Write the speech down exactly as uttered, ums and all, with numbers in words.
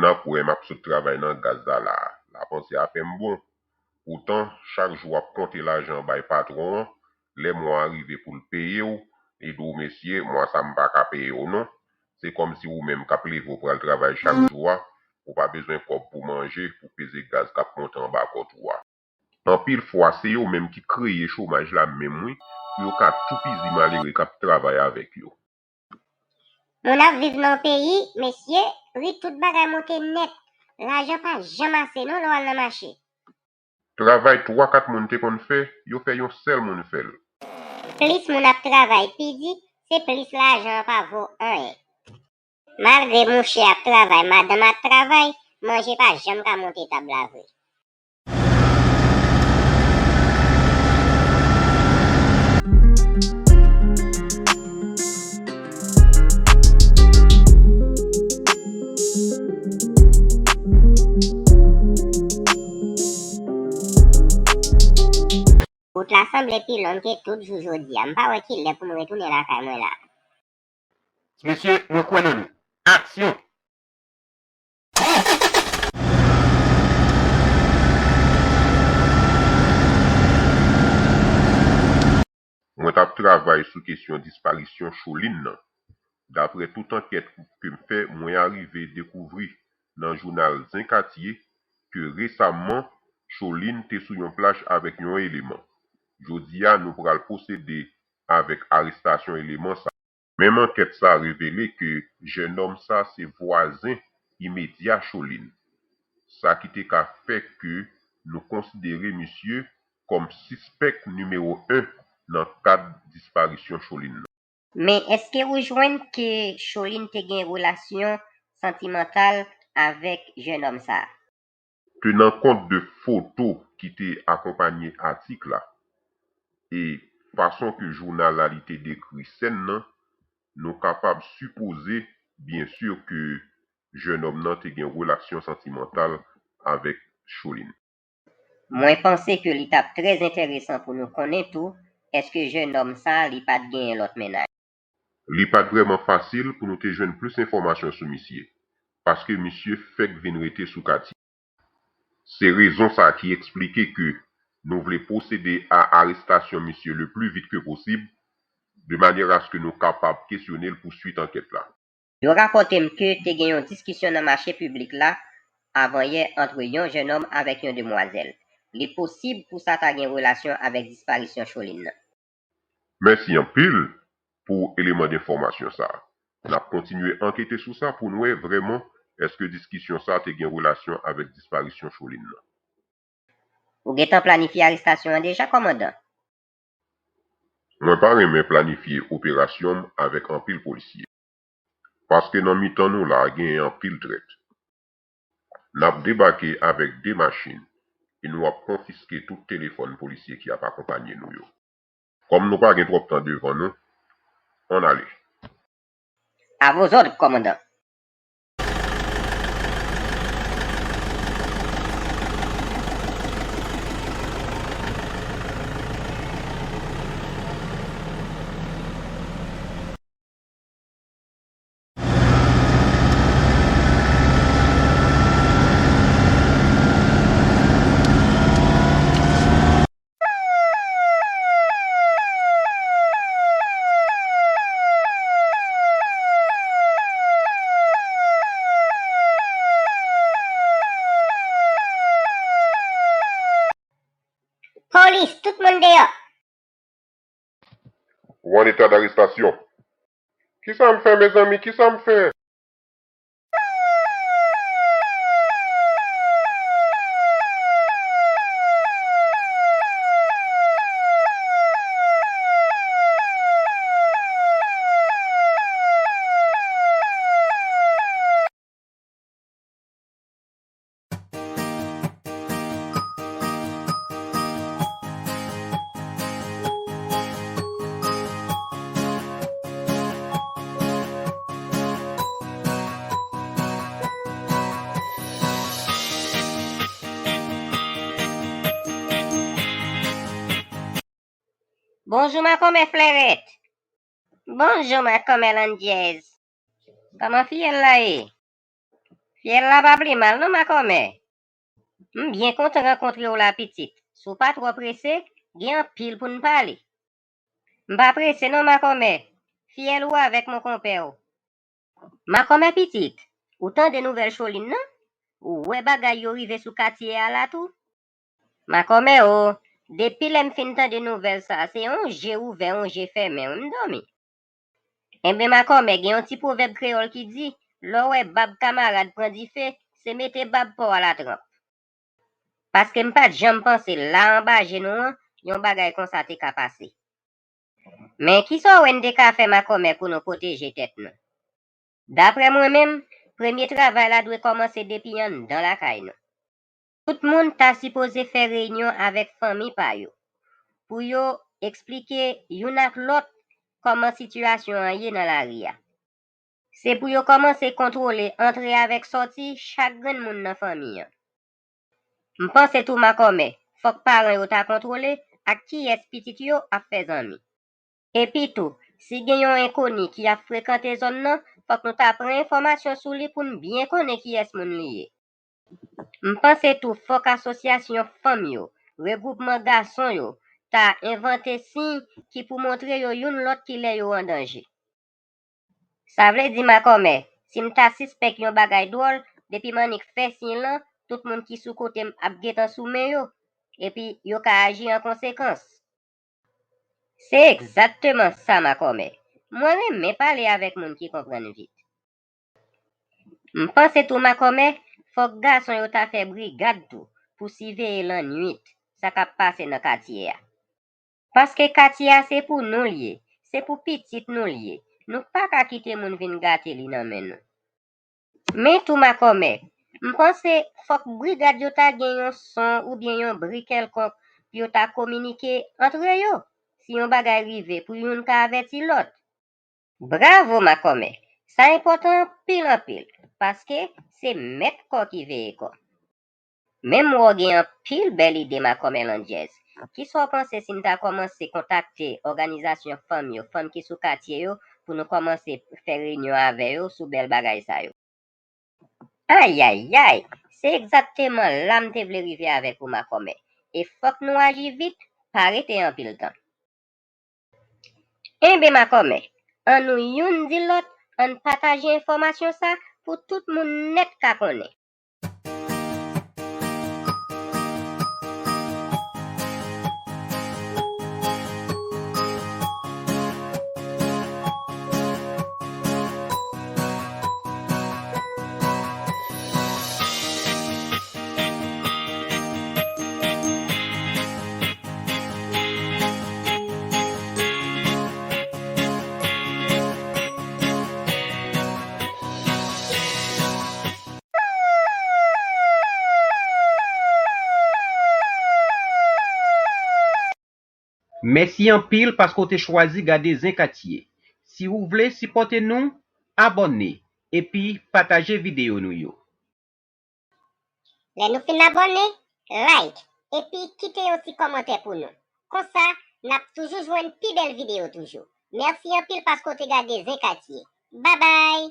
N ap wè, m ap sot travay nan gaz la la a. La panse a fè m bon. Poutan, chak jou w ap konte lajan bay patwon an, lè mwa a rive pou l peye w, li di w, "Mesye, mwa sa m pa ka peye w non." Se kòmsi ou menm k ap leve w pral travay chak jou a, ou pa bezwen kòb pou manje, pou peze gaz k ap monte anba kòt ou a. Anpil fwa, se yo menm ki kreye chomaj la menm wi, pou yo ka toupizi malere k ap travay avèk yo. Moun ap viv nan yon peyi, mesye, ri tout bagay monte nèt. Lajan pa janm ase non lè w al nan mache. Travay twa kat moun te konn fè, yo fè yon sèl moun fè l. Plis moun ap travay, pi di, se plis lajan an pa vo anyen. Malgre mouche ap travay, madanm ap travay, manje pa janm ka monte tab la vre. Wout la sanble pi long ke tout jou jodi a. M pa wè ki lè pou m retounen lakay mwen la. Mesye, mwen kwè nan nou. Aksyon! Mwen t ap travay sou kesyon disparisyon Cholin nan. Daprè tout ankèt ke m fè, mwen arive dekouvri nan jounal Zen Katye ke resamman, Cholin te sou yon plaj avèk yon eleman. Jodi a, nou pral pwosede avèk arestasyon eleman sa. Menm ankèt sa revele ke jennonm sa se vwazen imedya Cholin, sa ki te ka fè ke nou konsidere misye kòm sispèk nimewo en nan kad disparisyon Cholin nan. Men èske ou jwenn ke Cholin te gen relasyon santimantal avèk jennonm sa a? Tenan kont de foto ki te akonpanye atik la e fason ke jounal la li te dekri sèn nan, nou kapab sipoze, byen si, ke jennonm nan te gen relasyon santimantal avèk Cholin. Mwen panse ke li t ap trè enteresan pou nou konnen tou, èske jennonm sa a li pa t genyen lòt mennaj? Li pa t vrèman fasil pou nou te jwenn plis enfòmasyon sou misye, paske misye fèk vin rete sou katye. Se rezon sa a ki eksplike ke nou vle pwosede a arestasyon misye le pli vit ke posib, de manyè aske nou kapab kesyone l pou swit ankèt la. Yo rapòte m ke te gen yon diskisyon nan mache piblik la avanyè ant yon jennonm avèk yon demwazèl. Li posib pou sa ta gen relasyon avèk disparisyon Cholin nan. Mèsi anpil pou eleman denfòmasyon sa a. N ap kontinye ankete sou sa pou n wè vrèman èske diskisyon sa a te gen relasyon avèk disparisyon Cholin nan. Ou gentan planifye arestasyon an deja, kòmandan? Mwen pa renmen planifye operasyon m avèk anpil polisye. Paske nan mitan nou la a genyen anpil trèt. N ap debake avèk de machin e nou ap konfiske tout telefòn polisye ki ap akonpanye nou yo. Kòm nou pa gen twòp tan devan nou, ann ale. À vos ordres, commandant. Polis, tout moun deyò! Ou an eta darestasyon. Kisa m fè, mezanmi? Kisa m fè? Bonjou, makomè Flèrèt. Bonjou, makomè Landyèz. Kòman fiyèl la ye? Fyèl la pa pli mal non, makòmè. M byen kontan rankontre w la, pitit. Si w pa twò prese, gen anpil pou n pale. M pa prese non, makòmè. Fyèl ou avèk monkonpè w. Makòmè pitit, ou tande nouvèl Cholin nan? Ou wè bagay yo rive sou katye a la tou? Makòmè o, depi lè m fin tande nouvèl sa, se yon je ouvè, yon je fèmen, wi, m dòmi. Enben, makòmè, gen yon ti pwovèb kreyòl ki di, lè w wè bab kamarad pran dife, se mete bab pa w a latranp. Paske m pa t janm panse la anba je nou an, yon bagay konsa te ka pase. Men kisa w wè n te ka fè, makòmè, pou nou pwoteje tèt nou? Daprè mwen menm, premye travay la dwe kòmanse depi anndan lakay nou. Tout moun ta sipoze fè reyinyon avèk fanmi pa yo, pou yo eksplike youn ak lòt kòman sitiyasyon an ye nan lari a. Se pou yo kòmanse kontwole antre avèk sòti chak grenn moun nan fanmi an. M panse tou, makòmè, fòk paran yo ta kontwole ak kiyès pitit yo ap fè zanmi. Epi tou, si gen yon enkoni ki ap frekante zòn nan, fòk nou ta pran enfòmasyon sou li pou n byen konnen kiyès moun li ye. M panse tou fòk asosyasyon fanm yo, regwoupman gason yo, ta envante siy ki pou montre yo youn lòt kilè yo an danje. Sa vle di, makòmè, si m ta sispèk yon bagay dwòl, depi m annik fè siy lan, tout moun ki sou kote m ap gentan sou men yo, epi yo ka aji an konsekans. Se egzakteman sa, makòmè. Mwen renmen pale avèk moun ki konprann vit. M panse tou, makòmè, fòk gason yo ta fè brigad tou pou siveye lannwit sa k ap pase nan katye a. Paske katye a se pou nou l ye, se pou pitit nou l ye. Nou pa ka kite moun vin gate li nan men nou. Men tou, makòmè, m panse fòk brigad yo ta gen yon son oubyen yon bri kèlkonk pou yo ta kominike antre yo, si yon bagay rive, pou youn ka avèti lòt. Bravo, makòmè! Sa enpòtan anpil, anpil, paske se mèt kò ki veye kò. Men m wè w gen anpil bèl ide, makòmè Landjèz. Kisa w panse si n ta kòmanse kontakte òganizasyon fanm yo, fanm ki sou katye yo, pou nou kòmanse fè reyinyon avè yo sou bèl bagay sa yo? Ayayay! Se egzakteman la m te vle rive avèk ou, makòmè. E fòk nou aji vit, pa rete anpil tan. Enben, makòmè, ann nou youn di lòt, ann pataje enfòmasyon sa pou tout moun nèt ka konnen. Mèsi anpil paske w te chwazi gade Zen Katye. Si w vle sipòte nou, abòne epi pataje videyo nou yo. Lè nou fin abòne, like, epi kite yon ti kòmantè pou nou. Konsa, n ap toujou jwenn pi bèl videyo toujou. Mèsi anpil paske w te gade Zen Katye. Babay!